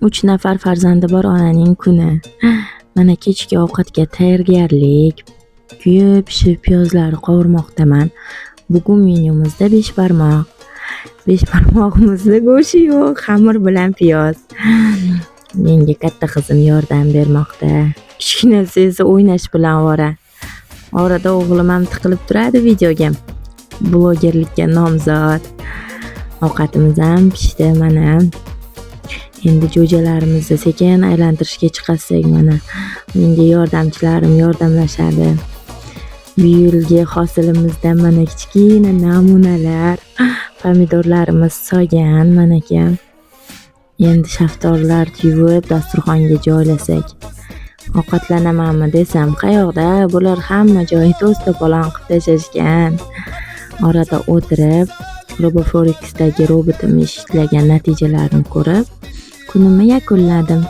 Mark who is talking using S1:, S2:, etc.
S1: 3 nafar farzandi bor onaning kuni. Mana kechki ovqatga tayyorgarlik. Kuyib pishib piyozlarni qovurmoqdaman. Bugun menyumizda beshbarmoq. Beshbarmog'imizda go'shti yo'q, xamir bilan piyoz. Menga katta qizim yordam bermoqda. Kichkinasi esa o'ynash bilan ovora. Orada o'g'lim ham tiqilib turadi videoga. Blogerlikka nomzod. Ovqatimiz ham pishdi mana. Endi jo'jalarimizni sekin aylantirishga chiqasak mana. Menga yordamchilarim yordamlashadi. Bu yilgi hosilimizdan mana kichkina namunalar. Pomidorlarimiz solgan manaka. Endi shaftolilarni yuvib dasturxonga joylasak. Ovqatlanamanmi desam, qayoqda? Bular hamma joyi to's to'polon qilib tashlashgan. Orada o'tirib, RoboForexdagi robotim ishlagan natijalarni ko'rib, kunimni yakunladim.